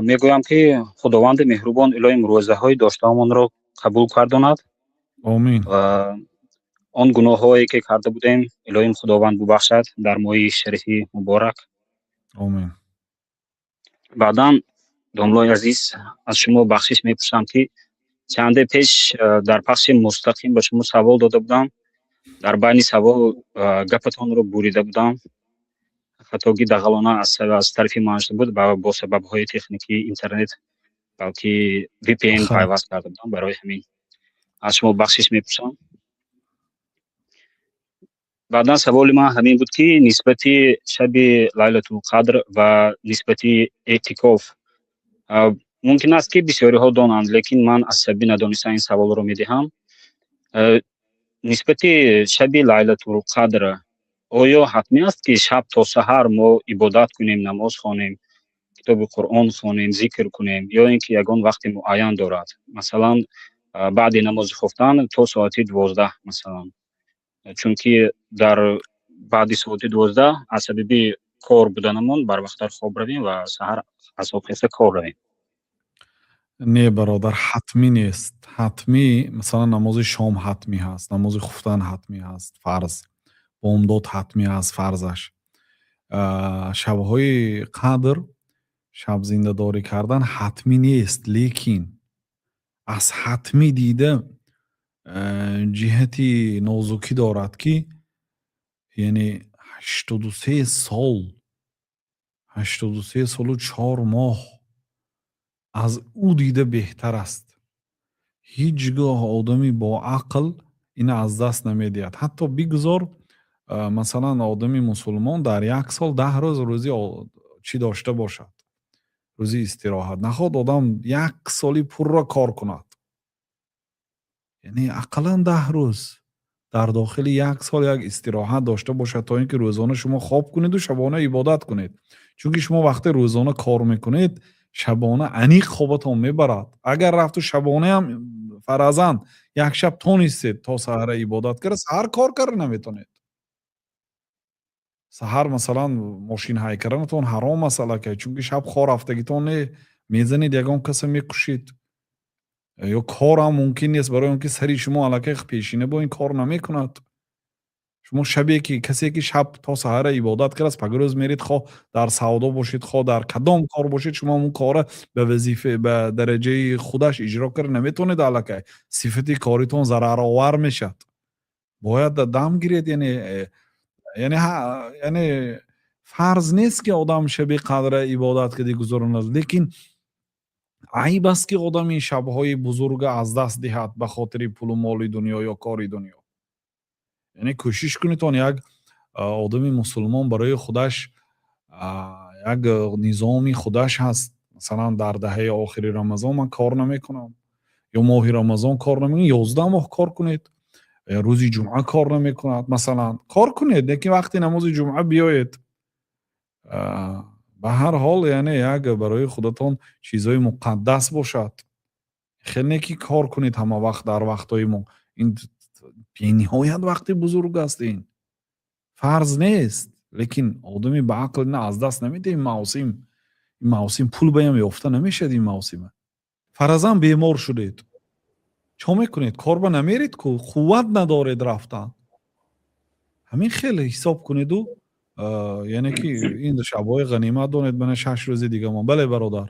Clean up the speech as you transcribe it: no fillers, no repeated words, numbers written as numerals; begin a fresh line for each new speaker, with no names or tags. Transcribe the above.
Мегӯям, ки Худованди меҳрубон, илоҳим, рӯзаҳои доштаамонро қабул гардонад.
Омин.
Ва он гуноҳҳое, ки карда будем, илоҳим Худованд бубахшад дар моҳи шарифи муборак.
Омин.
Баъдан, домлои азиз, аз шумо бахшиш мепурсам, ки чанде пеш дар пахши мустақим ба шумо савол дода будам, дар байни савол гапатонро бурида будам. Хатогӣ дағалона аз тарафи ман шуда буд бо сабабҳои техникии интернет, балки VPN пайваст карда будам. Барои ҳамин аз шумо бахшиш мепурсам. Баъдан саволи ман ҳамин буд, ки нисбати шаби Лайлатулқадр ва нисбати эътикоф. Мумкин аст, ки бисёриҳо донанд, лекин ман аз сабаби надониста ин саволро медиҳам. Нисбати шаби Лайлатулқадр, оё ҳатмӣ аст, ки шаб то саҳар мо ибодат кунем, намоз хонем, китоби Қуръон хонем, зикр кунем, ё ин ки ягон вақти муайян дорад, масалан, баъди намози хуфтан то соати 12, масалан? Чунки дар баъди соати 12 аз сабаби кор буданамон барвақттар хоб равем ва саҳар аз хоб хеста кор равем.
Не, бародар, ҳатмӣ нест. Ҳатмӣ, масалан, намози шом ҳатмӣ ҳаст, намози хуфтан ҳатмӣ ҳаст, фарз, бомдод ҳатмӣ ҳаст, фарзаш. Шабҳои қадр шабзиндадорӣ кардан ҳатмӣ нест, лекин аз ҳатмӣ дида ҷиҳати нозукӣ дорад, ки яъне 83 сол, 83 солу 4 моҳ аз ӯ дида беҳтар аст. Ҳеҷ гоҳ одами бо ақл ина аз даст намедиҳад. Ҳатто бигузор, масалан, одами мусулмон дар як сол 10 рӯз рӯзи чӣ дошта бошад, рӯзи истироҳат. Нахоҳад одам як соли пурра кор кунад, яъне ақаллан 10 рӯз дар дохили як сол як истироҳат дошта бошад, то ин ки рӯзона шумо хоб кунеду шабона ибодат кунед. Чунки шумо вақте рӯзона кор мекунед, шабона аниқ хобатон мебарад. Агар рафту шабонаам, фарзан, як шаб тонистед то саҳара ибодат карда, саҳар кор карда наметонед. Саҳар, масалан, мошин ҳай карданатон ҳаром аст аллакай, чунки шаб хор рафтагитон не, мезанед, ягон каса мекушед ё корам мумкин нест, барои он ки сари шумо аллакай пешина бо ин кор намекунад. Шумо шабе ки касе ки шаб то саҳара ибодат кардааст, пагоҳ рӯз меред, хоҳ дар савдо бошед, хоҳ дар кадом кор бошед, шумо ҳамун корра ба вазифа, ба дараҷаи худаш иҷро карда наметавонед. Аллакай сифати коритон зараровар мешавад. Бояд дам гиред. Яъне фарз нест, ки одам шаби қадра ибодат карди гузаронад, лекин айб аст, ки одам ин шабҳои бузурга аз даст диҳад ба хотири пулу моли дунё ё кори дунё. Яъне кӯшиш кунед, он як одами мусулмон барои худаш як низоми худаш ҳаст. Масалан, дар даҳаи охири Рамазон ман кор намекунам ё моҳи Рамазон кор намекунам. 11 моҳ кор кунед, рӯзи ҷумъа кор намекунад, масалан, кор кунед, лекин вақти намози ҷумъа биёед. Ба ҳар ҳол, яъне як барои худатон чизҳои муқаддас бошад. Хел не, ки кор кунед ҳама вақт дар вақтҳои мо. Ин бениҳоят вақти бузург аст. Ин фарз нест, лекин одами ба ақл ина аз даст намедиҳ. Ин мавсим, ин мавсим пул баям ёфта намешавад. Ин мавсима, фарзан, бемор шудед, чо мекунед? Корба намеред ку, қувват надоред рафтан. Ҳамин хеле ҳисоб кунеду, яъне ки ин шабҳои ғанимат донед. Мана, 6 рӯзи дига мон. Бале, бародар.